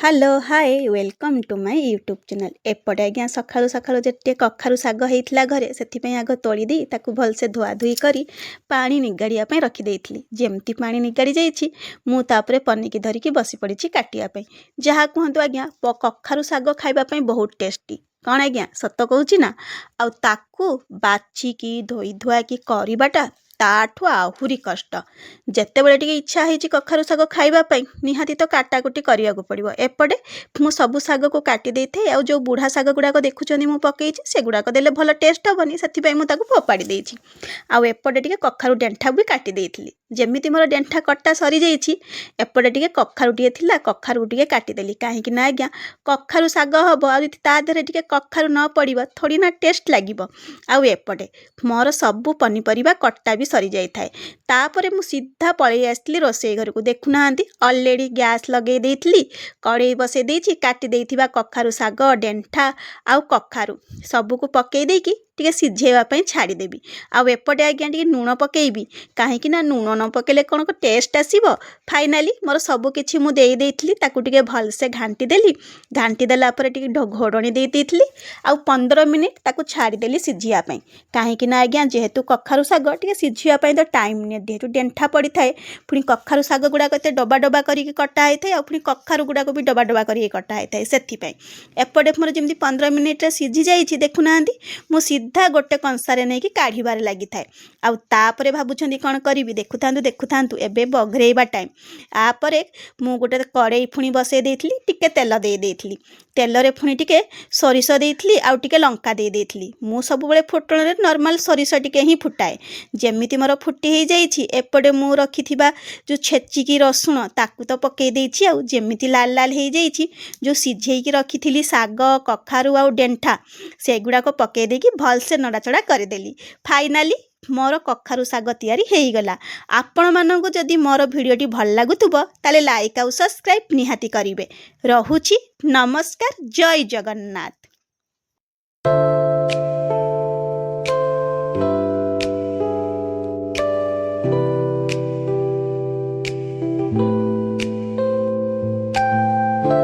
Hello, hi, welcome to my YouTube channel। ଏପଟେ ଆଜ୍ଞା ସକାଳୁ ସକାଳୁ ଯେତେ କଖାରୁ ଶାଗ ହେଇଥିଲା ଘରେ, ସେଥିପାଇଁ ଆଗ ତୋଳି ଦେଇ ତାକୁ ଭଲସେ ଧୁଆଧୁଇ କରି ପାଣି ନିଗାଡ଼ିବା ପାଇଁ ରଖିଦେଇଥିଲି। ଯେମିତି ପାଣି ନିଗାଡ଼ି ଯାଇଛି, ମୁଁ ତାପରେ ପନିକି ଧରିକି ବସି ପଡ଼ିଛି କାଟିବା ପାଇଁ। ଯାହା କୁହନ୍ତୁ ଆଜ୍ଞା, କଖାରୁ ଶାଗ ଖାଇବା ପାଇଁ ବହୁତ ଟେଷ୍ଟି। କ'ଣ ଆଜ୍ଞା, ସତ କହୁଛି ନା? ଆଉ ତାକୁ ବାଛିକି ଧୋଇ ଧୁଆକି କରିବାଟା ତାଠୁ ଆହୁରି କଷ୍ଟ। ଯେତେବେଳେ ଟିକେ ଇଚ୍ଛା ହେଇଛି କଖାରୁ ଶାଗ ଖାଇବା ପାଇଁ, ନିହାତି ତ କାଟାକୁଟି କରିବାକୁ ପଡ଼ିବ। ଏପଟେ ମୁଁ ସବୁ ଶାଗକୁ କାଟି ଦେଇଥାଏ। ଆଉ ଯେଉଁ ବୁଢ଼ା ଶାଗ ଗୁଡ଼ାକ ଦେଖୁଛନ୍ତି ମୁଁ ପକେଇଛି, ସେଗୁଡ଼ାକ ଦେଲେ ଭଲ ଟେଷ୍ଟ ହେବନି, ସେଥିପାଇଁ ମୁଁ ତାକୁ ଫୋପାଡ଼ି ଦେଇଛି। ଆଉ ଏପଟେ ଟିକେ କଖାରୁ ଡେଣ୍ଠା ବି କାଟି ଦେଇଥିଲି। ଯେମିତି ମୋର ଡେଣ୍ଠା କଟା ସରିଯାଇଛି, ଏପଟେ ଟିକେ କଖାରୁ ଟିକେ ଥିଲା, କଖାରୁ ଟିକେ କାଟିଦେଲି। କାହିଁକି ନା ଆଜ୍ଞା, କଖାରୁ ଶାଗ ହେବ ଆଉ ଯଦି ତା ଦେହରେ ଟିକେ କଖାରୁ ନ ପଡ଼ିବ, ଥୋଡ଼ି ନା ଟେଷ୍ଟ ଲାଗିବ? ଆଉ ଏପଟେ ମୋର ସବୁ ପନିପରିବା କଟା ବି ସରିଯାଇଥାଏ। ତାପରେ ମୁଁ ସିଧା ପଳେଇ ଆସିଥିଲି ରୋଷେଇ ଘରକୁ। ଦେଖୁନାହାନ୍ତି, ଅଲରେଡ଼ି ଗ୍ୟାସ୍ ଲଗେଇ ଦେଇଥିଲି, କଡ଼େଇ ବସେଇ ଦେଇଛି। କାଟି ଦେଇଥିବା କଖାରୁ ଶାଗ, ଡେଣ୍ଠା ଆଉ କଖାରୁ ସବୁକୁ ପକେଇ ଦେଇକି ଟିକେ ସିଝେଇବା ପାଇଁ ଛାଡ଼ିଦେବି। ଆଉ ଏପଟେ ଆଜ୍ଞା ଟିକେ ଲୁଣ ପକେଇବି, କାହିଁକି ନା ଲୁଣ ନ ପକେଇଲେ କ'ଣ ଟେଷ୍ଟ ଆସିବ? ଫାଇନାଲି ମୋର ସବୁ କିଛି ମୁଁ ଦେଇ ଦେଇଥିଲି। ତାକୁ ଟିକେ ଭଲସେ ଘାଣ୍ଟି ଦେଲି। ଘାଣ୍ଟି ଦେଲା ପରେ ଟିକେ ଘୋଡ଼ଣୀ ଦେଇ ଦେଇଥିଲି ଆଉ 15 ମିନିଟ୍ ତାକୁ ଛାଡ଼ିଦେଲି ସିଝିବା ପାଇଁ। କାହିଁକି ନା ଆଜ୍ଞା, ଯେହେତୁ କଖାରୁ ଶାଗ ଟିକେ ସିଝିବା ପାଇଁ ତ ଟାଇମ୍ ନିଏ। ଯେହେତୁ ଡେଣ୍ଠା ପଡ଼ିଥାଏ, ପୁଣି କଖାରୁ ଶାଗ ଗୁଡ଼ାକ ଏତେ ଡବା ଡବା କରିକି କଟା ହେଇଥାଏ, ଆଉ ପୁଣି କଖାରୁ ଗୁଡ଼ାକ ବି ଡବା ଡବା କରିକି କଟା ହେଇଥାଏ, ସେଥିପାଇଁ। ଏପଟେ ମୋର ଯେମିତି 15 ମିନିଟ୍ରେ ସିଝି ଯାଇଛି, ଦେଖୁନାହାନ୍ତି, ମୁଁ ସିଧା ଗୋଟେ କଂସାରେ ନେଇକି କାଢ଼ିବାରେ ଲାଗିଥାଏ। ଆଉ ତାପରେ ଭାବୁଛନ୍ତି କ'ଣ କରିବି? ଦେଖୁଥାନ୍ତୁ, ଦେଖୁଥାନ୍ତୁ, ଏବେ ବଘରେଇବା ଟାଇମ୍। ତାପରେ ମୁଁ ଗୋଟେ କଡ଼େଇ ପୁଣି ବସେଇ ଦେଇଥିଲି, ଟିକେ ତେଲ ଦେଇ ଦେଇଥିଲି। ତେଲରେ ପୁଣି ଟିକେ ସୋରିଷ ଦେଇଥିଲି ଆଉ ଟିକେ ଲଙ୍କା ଦେଇ ଦେଇଥିଲି। ମୁଁ ସବୁବେଳେ ଫୁଟଣରେ ନର୍ମାଲ ସୋରିଷ ଟିକେ ହିଁ ଫୁଟାଏ। ଯେମିତି ମୋର ଫୁଟି ହେଇଯାଇଛି, ଏପଟେ ମୁଁ ରଖିଥିବା ଯେଉଁ ଛେଚିକି ରସୁଣ, ତାକୁ ତ ପକେଇ ଦେଇଛି। ଆଉ ଯେମିତି ଲାଲ ଲାଲ ହେଇଯାଇଛି, ଯେଉଁ ସିଝେଇକି ରଖିଥିଲି ଶାଗ, କଖାରୁ ଆଉ ଡେଣ୍ଠା, ସେଗୁଡ଼ାକ ପକେଇ ଦେଇକି ଭଲସେ ନଡ଼ାଚଡ଼ା କରିଦେଲି। ଫାଇନାଲି ମୋର କଖାରୁ ଶାଗ ତିଆରି ହେଇଗଲା। ଆପଣମାନଙ୍କୁ ଯଦି ମୋର ଭିଡ଼ିଓଟି ଭଲ ଲାଗୁଥିବ, ତାହେଲେ ଲାଇକ୍ ଆଉ ସବସ୍କ୍ରାଇବ୍ ନିହାତି କରିବେ। ରହୁଛି, ନମସ୍କାର, ଜୟ ଜଗନ୍ନାଥ।